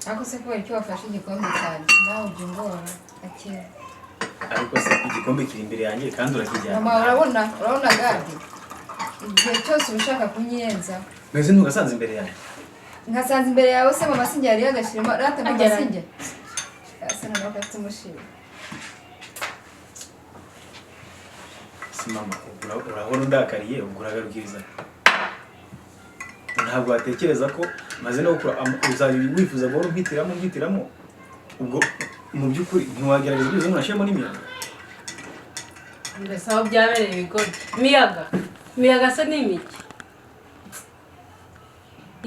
Ariko se kubera icyo wafashe igikombe cyanjye nawe ujya ungora akira. Ariko se igikombe kiri imbere yanjye kandi urakijyana. Mama, urabona Gadi, igihe cyose uba ushaka kunyenza. Mbese ntugasanze imbere yanjye? Nkasanze imbere yawe se? Mama sinjye yari yagashirimo rata mama. Agera. Sinjye asa naho gafite umushinga. Si mama, urahora undakariye, ubwo uragarukiriza. Ntabwo watekereza ko maze no gukura uzajya wifuza guhora umpitiramo umpitiramo. Ubwo mu by'ukuri ntiwagerageza byibuze ngo unashyiremo n'imiyaga? Mbese aho byabereye ibigoryi, imiyaga imiyaga se ni imiki?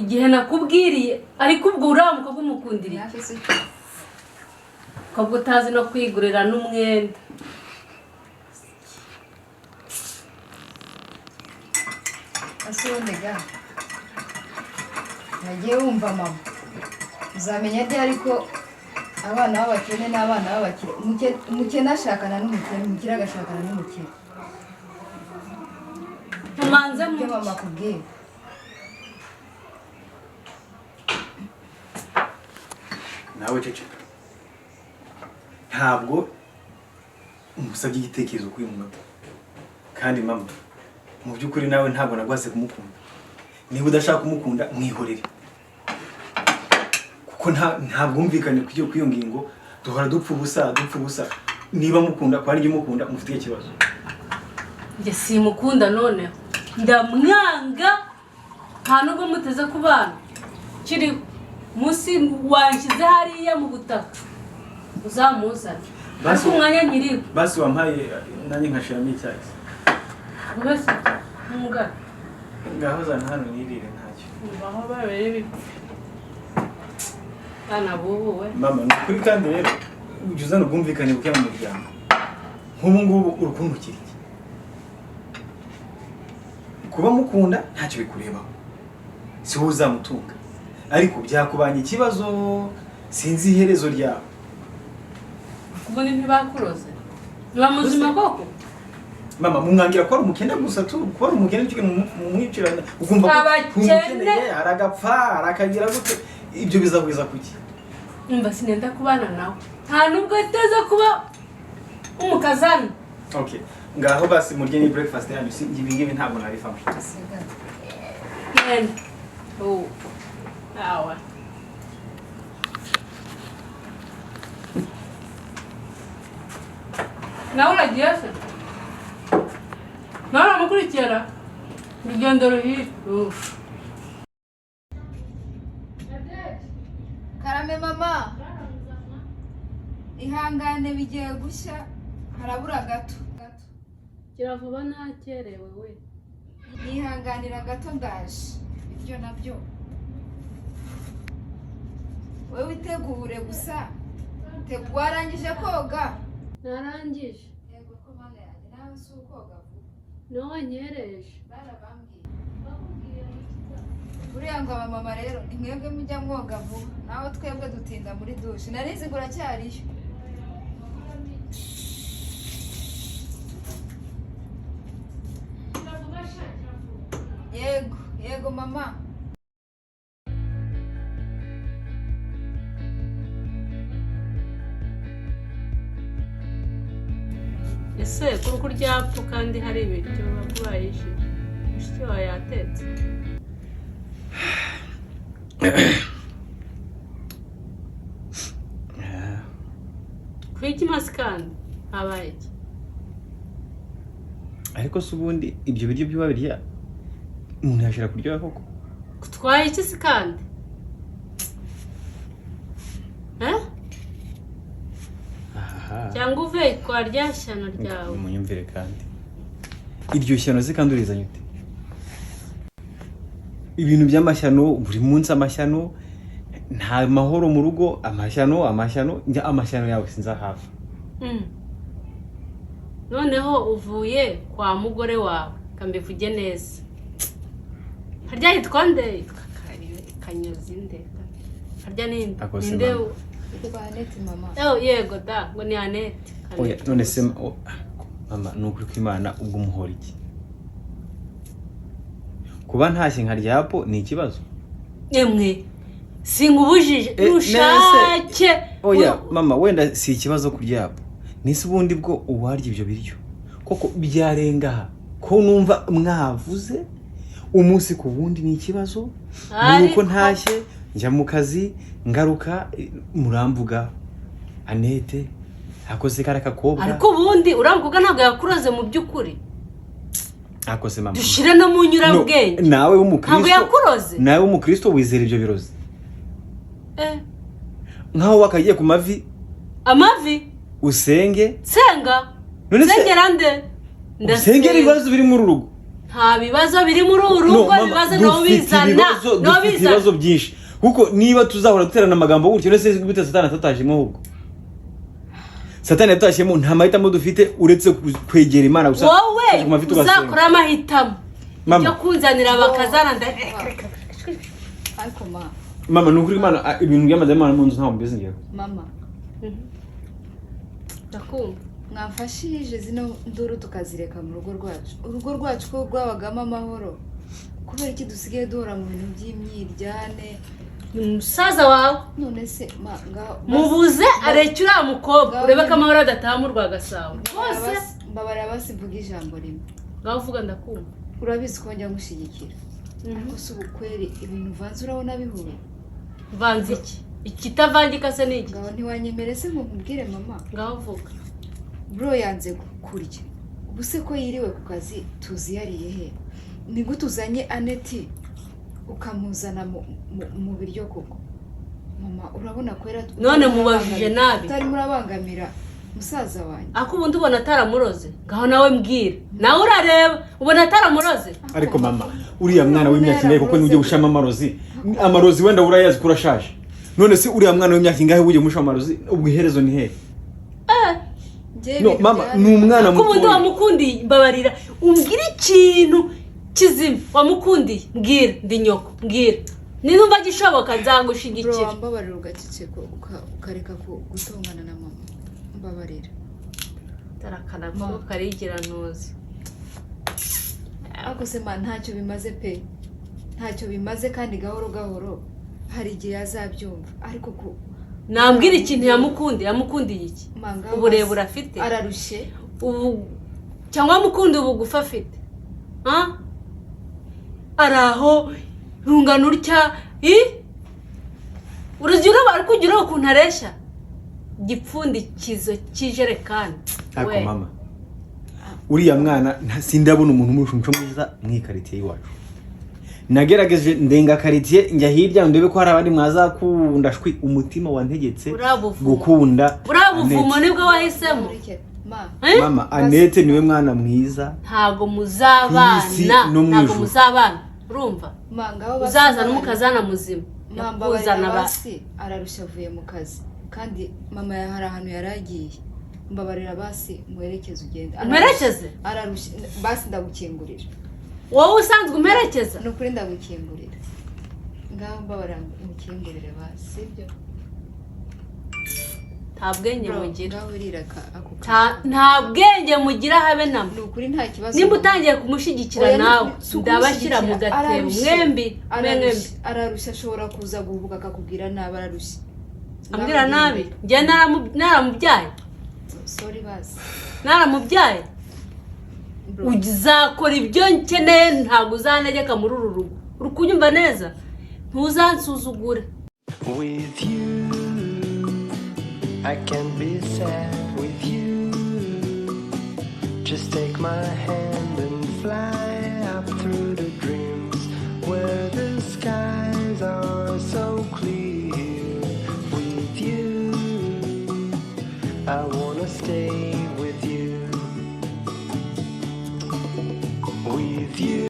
Igihe nakubwiriye, ariko ubwo uriya mukobwa umukundira iki? Nawe se? Ukabwa utazi no kwigurira n'umwenda. Ese ubundi ga nagiye wumva mama, uzamenya ryari ko abana b'abakene n'abana b'abakire, umukene ashakana n'umukene, umukire agashakana n'umukire? Mumanze Ibyo mu mama akubwiye. Nawe ceceka. Ntabwo umusabye igitekerezo kuri uyu munota. Kandi mama, mu by'ukuri nawe ntabwo nagwase kumukunda. Niba udashaka kumukunda, mwihorere, kuko nta bwumvikane kuri iyo ngingo. Duhora dupfa ubusa, dupfa ubusa. Niba mukunda kwa nijye mukunda, mufite ikibazo. Njye simukunda, noneho ndamwanga. Nta nubwo muteze ku bana kiriho munsi wanshyize hariya mu butaka uzamuzane. Basi. Ariko umwanya nyiriho. Basi wampaye nanjye nkashiramo icyayi. Mbese ntungane. Ngaho zana hano nirire, ntacyo. Aho babereye bipfa bana bubu we. Mama, ni ukuri kandi rero ujya uzana ubwumvikane buke mu muryango. Nk'ubu ngubu urukundo iki? Kuba mukunda ntacyo bikurebaho, si wowe uzamutunga, ariko byakubanye ikibazo, sinzi iherezo ryawe. Ubundi ntibakuroze, niba muzima koko. Mama, mumwangira ko ari umukene gusa tu. Kuba ari umukene nicyo mumwicirana, ukumva ko Abakene. umukeneye aragapfa arakagira gute? Ibyo bizagwiza kuki? Umva, sinenda kubana nawe, nta nubwo ateze kuba umukazana. Okay, ngaho basi murye ni breakfast yanyu. Si ibi ngibi ntabwo nabivamo. Siga. Genda ubu awa. Nawe uragiye se? Nawe uramukurikira, urugendo ruhire. Ufu. Karame mama, ihangane, bigiye gushya, harabura gato gato. Gira vuba, ntakerewe we. Nihanganira gato, ndaje. Ibyo nabyo wowe witegure gusa. Warangije koga? Narangije. Yego ko mana yanjye, nawe si ukoga vuba. Niwe wanyereje. Barabambwiye buriya ngo abamama rero ni mwebwe mujya mwoga vuba, naho twebwe dutinda muri dushe. Narizi ngo uracyariyo. Yego yego mama. Ese kuri kurya apfa kandi hari ibiryo bakubayishije, mushiki wawe yatetse? Kuri masi kandi habaye iki? Ariko se ubundi ibyo biryo by'uba birya, umuntu yashobora kuryoha koko? Kutwaye iki se kandi? Eh? Aha. Cyangwa uve kwa rya shyano ryawe. Munyumvire kandi, iryo shyano se kandi urizanye ute? Ibintu by'amashyano buri munsi, amashyano, nta mahoro mu rugo, amashyano, amashyano. Njya amashyano yawe sinzahava. Noneho uvuye kwa mugore wawe, kambivuge neza, harya yitwa nde? Yitwa Kanyozi nde harya? Ninde? Ako se Ninde? mama. Kwa Aneti mama. Oh, yego da, ngo ni Anete. Oya, none se mama, ni ukuri kw'Imana, ubwo umuhora iki? Kuba ntashye nkarya apo ni ikibazo? Emwe. Sinkubujije, nushake. Oya mama, wenda si ikibazo kurya apu, nise ubundi bwo uwarya ibyo biryo koko byarenga aha ko numva mwavuze umunsi ku wundi ni ikibazo. Nuko ntashye njya mu kazi, ngaruka muramvuga Anete akoze kariya kakobwa. Ariko ubundi uriya mukobwa ntabwo yakuroze mu by'ukuri? Akoze mama. Dushyire no mu nyurabwenge. No, nawe w'umukristo. Ntabwo yakuroze. Nawe w'umukristo wizera ibyo birozi? Eh. Nkaho wakagiye ku mavi. Amavi? Usenge. Nsenga? None se- Nsengera nde? Usengera ibibazo biri muri uru rugo. Nta bibazo biri muri uru No, rugo. mama, Ibibazo niwo dufite bizana. ibibazo, Niwo dufite bizana. ibibazo byinshi, kuko niba tuzahora duterana amagambo gutyo, none se gute Satani atatashyemo? Ahubwo Satani yatashyemo, nta mahitamo dufite uretse kwegera Imana gusa. Wowe Tukajya ku mavi tugasenga. uzakora amahitamo. Mama. Ibyo kunzanira bakazana nda Ariko ma Mama, ni ukuri Imana, ibintu by'amadayimoni mu nzu ntabwo mbizi ngewe. Mama. Ndakumva. Mwamfashije zino nduru tukazireka mu rugo rwacu. Urugo rwacu ko rwabagamo amahoro, kubera iki dusigaye duhora mu bintu by'imyiryane? Ni musaza wawe. None se ma ngaho Mubuze areke uriya mukobwa. Ngaho Urebe ko amahoro adataha mu rwa Gasabo rwose. Mbabarira basi mvuge ijambo rimwe. Ngaho uvuga, ndakumva. Urabizi ko njya ngushyigikira, ariko si ubukweri ibintu uvanze urabona bihuye? Vanze iki? Ikitavangika se ni iki? Ngaho ntiwanyemere se ngo nkubwire, mama? Ngaho vuga. Bro yanze kurya. Ubu se ko yiriwe ku kazi, tuzi yariye he? Ni gute uzanye Aneti ukamuzana mu biryo koko? Mama, urabona ko yari None mubajije nabi. utarimo urabangamira musaza wanjye? Ako ubundi ubona ataramuroze? Ngaho nawe mbwira, nawe urareba ubona ataramuroze? Ariko mama, uriya mwana w'imyaka ingahe koko niwe ugiye gushiramo amarozi? Amarozi wenda urayazi ko urashaje. None se uriya mwana w'imyaka ingahe ugiye gushiramo amarozi, ubwo iherezo ni hehe? Njyewe No ibintu mama, ni umwana Ko ubundi mutoya. wamukundiye, mbabarira umbwire ikintu kizima wamukundiye. Mbwira, ndi nyoko, mbwira. Ninumva gishoboka Bro, nzagushyigikira. wambabarira ugaceceka, ukareka gutongana na mama? Mbabarira. Tarakana ko karigira ntuzi. Ariko se ma, ntacyo bimaze pe, ntacyo bimaze. Kandi gahoro gahoro hari igihe azabyumva, ariko ku Nambwira ikintu yamukundiye. Yamukundiye iki? Manga Uburebure afite? Ararushye. Ubu cyangwa wamukundiye ubugufi afite? Ah? Ari aho rungano utya i urujya uraba, ariko ujya ureba ukuntu areshya, igipfundikizo cy'ijerekani. Ariko We. mama, uriya mwana sindabona umuntu umurusha umuco mwiza mu ikaritsiye y'iwacu. Nagerageje ndenga karitsiye njya hirya ndebe ko hari abandi mwazakunda, shwi, umutima wantegetse Buriya buvumo. gukunda Buriya buvumo Anete. nibwo wahisemo? Ureke, ma. Eh? Mama, Anete niwe mwana mwiza Ntabwo ku isi muzabana. no mu Ntabwo ijuru. muzabana, urumva? Ma, ngaho basi Uzazana mbabarira. umukazana muzima. Ma, Kuzana mbabarira ba basi, ararushya avuye mu kazi, kandi mama hari ahantu yari agiye. Mbabarira basi muherekeze ugende. Umperekeze? Ararushye basi, ndagukingurira. Wowe usanzwe umperekeza. Ni ukuri ndagukingurira. Ngaho mbabarira mukingurire basi, sibyo? Nta bwenge Bro, mugira. ngaho urira ako Nta bwenge mugira habe namba. Ni ukuri nta kibazo. Nimba utangiye kumushyigikira Oya, nawe si ndabashyira mu ukumushyigikira, gatebo ararushye. mwembi mwe mwembi. Ararushye, ararushye, ashobora kuza guhubuka akakubwira nabi, ararushye. Ambwira nabi? Njye naramubyaye? Sorry basi. Naramubyaye? Bro. Uzakora ibyo nkeneye, ntabwo uzantegeka muri uru rugo. Uri kunyumva neza? Ntuzansuzugure. With you, I can be sad with you. Just take my hand and fly up through the dreams where the skies are so clear. With you, I wanna stay with you. With you.